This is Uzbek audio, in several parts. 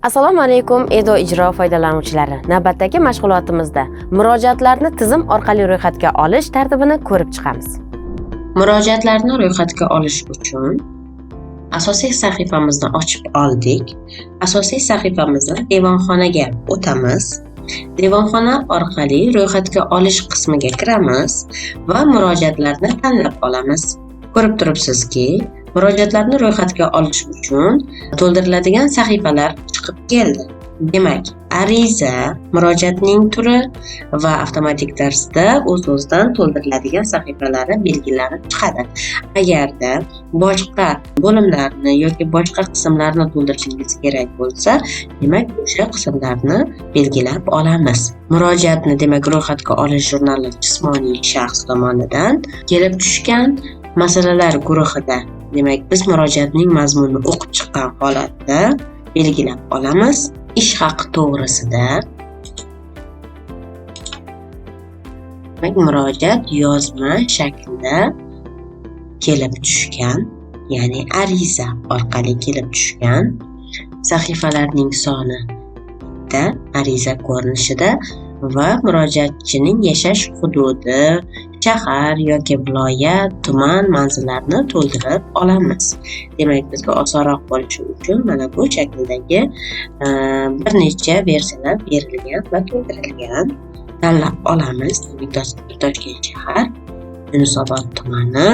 Assalomu alaykum, Edo ijro foydalanuvchilari. Navbatdagi mashg'ulotimizda murojaatlarni tizim orqali ro'yxatga olish tartibini ko'rib chiqamiz. Murojaatlarni ro'yxatga olish uchun asosiy sahifamizni ochib oldik. Asosiy sahifamizdan devonxonaga o'tamiz. Devonxona orqali ro'yxatga olish qismiga kiramiz va murojaatlarni tanlab olamiz. Ko'rib turibsizki, murojaatlarni ro'yxatga olish uchun to'ldiriladigan sahifalar chiqib keldi. Demak, ariza, murojaatning turi va avtomatik tarzda o'z-o'zidan to'ldiriladigan sahifalari belgilanib chiqadi. Agarda boshqa bo'limlarni yoki boshqa qismlarni to'ldirishingiz kerak bo'lsa, demak, o'sha qismlarni belgilab olamiz. Murojaatni, demak, ro'yxatga olish jurnali jismoniy shaxs tomonidan kelib tushgan masalalar guruhida, demak, biz murojaatning mazmunini o'qib chiqqan holatda belgilab olamiz. Ish haqi to'g'risida, demak, murojaat yozma shaklda kelib tushgan, ya'ni ariza orqali kelib tushgan. Sahifalarning soni bitta ariza ko'rinishida va murojaatchining yashash hududi, shahar yoki viloyat, tuman manzillarini to'ldirib olamiz. Demak, bizga osonroq bo'lishi uchun mana bu shakldagi bir necha versiyalar berilgan va to'ldirilgan. Tanlab olamiz. Demak, Toshkent shahar, Yunusobod tumani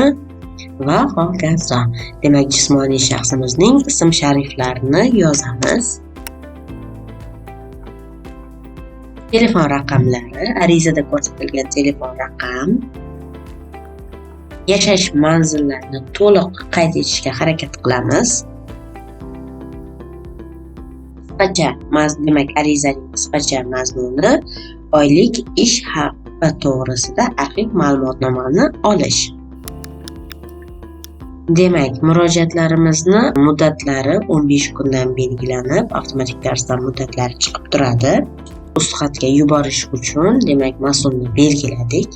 va hokazo. Demak, jismoniy shaxsimizning ism shariflarini yozamiz. Telefon raqamlari, arizada ko'rsatilgan telefon raqam, yashash manzillarini to'liq qayd etishga harakat qilamiz. Qisqacha, demak, arizaning qisqacha mazmuni oylik ish haqi to'g'risida arxiv ma'lumotnomani olish. Demak, murojaatlarimizni muddatlari 15 kundan belgilanib, avtomatik tarzda muddatlari chiqib turadi. Ustxatga yuborish uchun, demak, mas'ulni belgiladik.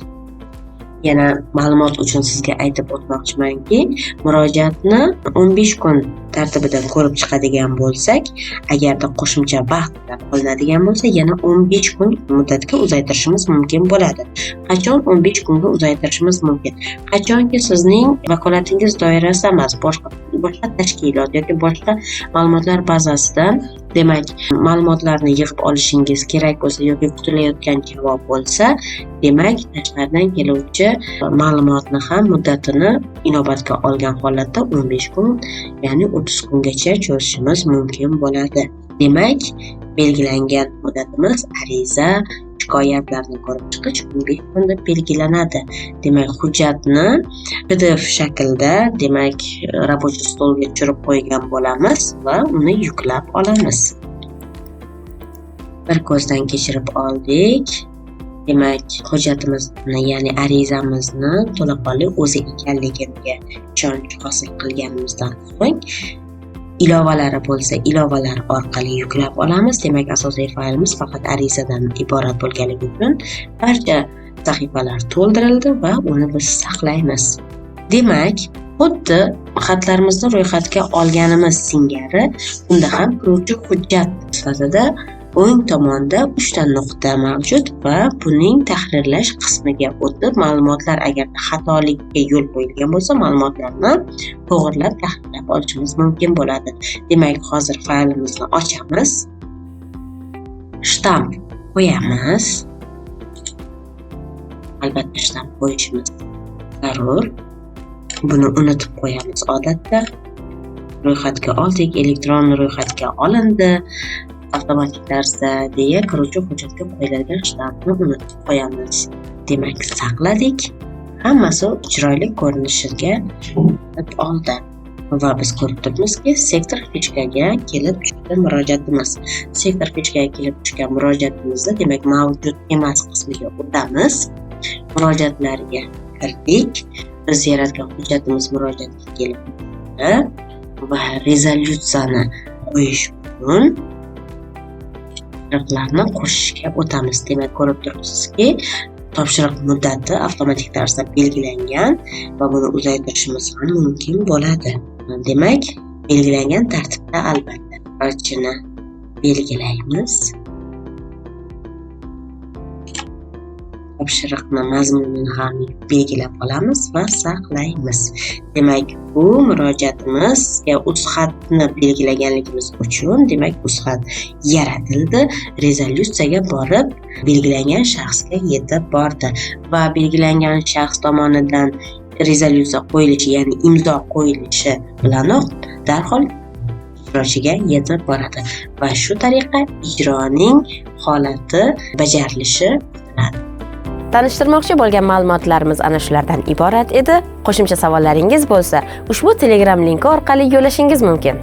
Yana ma'lumot uchun sizga aytib o'tmoqchimanki, murojaatni 15 kun tartibida ko'rib chiqadigan bo'lsak, agarda qo'shimcha vaqt talab qilinadigan bo'lsa, yana 15 kun muddatga uzaytirishimiz mumkin bo'ladi. Qachon 15 kunga uzaytirishimiz mumkin? Qachonki sizning vakolatingiz doirasida emas, boshqa tashkilot yoki boshqa ma'lumotlar bazasidan, demak, ma'lumotlarni yig'ib olishingiz kerak bo'lsa yoki kutilayotgan javob bo'lsa, demak, tashqaridan keluvchi ma'lumotni ham muddatini inobatga olgan holatda 15 kun, ya'ni 30 kungacha cho'zishimiz mumkin bo'ladi. Demak, belgilangan muddatimiz ariza, shikoyatlarni ko'rib chiqish 15 kun deb belgilanadi. Demak, hujjatni PDF shaklda, demak, рабочий stolga tushirib qo'ygan bo'lamiz va uni yuklab olamiz. Bir ko'zdan kechirib oldik. Demak, hujjatimizni, ya'ni arizamizni to'laqonli o'zi ekanligiga ishonch hosil qilganimizdan so'ng ilovalari bo'lsa, ilovalar orqali yuklab olamiz. Demak, asosiy faylimiz faqat arizadan iborat bo'lganligi uchun barcha sahifalar to'ldirildi va uni biz saqlaymiz. Demak, xuddi xatlarimizni ro'yxatga olganimiz singari, bunda ham kiruvchi hujjat sifatida o'ng tomonda 3 ta nuqta mavjud va buning tahrirlash qismiga o'tib, ma'lumotlar agar xatolikka yo'l qo'yilgan bo'lsa, ma'lumotlarni to'g'rilab tahrirlab olishimiz mumkin bo'ladi. Demak, hozir faylimizni ochamiz. Shtamp qo'yamiz. Albatta shtamp qo'yishimiz zarur. Buni unutib qo'yamiz odatda. Ro'yxatga oldik, elektron ro'yxatga olindi. Avtomatik tarzda deya kiruvchi hujjatga qo'yiladigan shtampni unutib qo'yamiz. Demak, saqladik. Hammasi chiroyli ko'rinishiga oldi. Va biz ko'rib turibmizki, sektor fishkaga kelib tushdi murojaatimiz. Sektor fishkaga kelib tushgan murojaatimizda, demak, mavjud emas qismiga o'tamiz. Murojaatlarga kirdik. Biz yaratgan hujjatimiz murojaatga kelib tushdi va rezolyutsiyani qo'yish uchun topshiriqlarni qo'shishga o'tamiz. Demak, ko'rib turibsizki, topshiriq muddati avtomatik tarzda belgilangan va buni uzaytirishimiz ham mumkin bo'ladi. Demak, belgilangan tartibda albatta barchani Belgilaymiz. Topshiriqni mazmunini ham belgilab olamiz va saqlaymiz. Demak, bu murojaatimizga UzXatni belgilaganligimiz uchun, demak, UzXat yaratildi, rezolyutsiyaga borib belgilangan shaxsga yetib bordi va belgilangan shaxs tomonidan rezolyutsiya qo'yilishi, ya'ni imzo qo'yilishi bilanoq darhol ijrochiga yetib boradi va shu tariqa ijroning holati bajarilishi kutiladi. Tanishtirmoqchi bo'lgan ma'lumotlarimiz ana shulardan iborat edi. Qo'shimcha savollaringiz bo'lsa, ushbu Telegram linki orqali yo'llashingiz mumkin.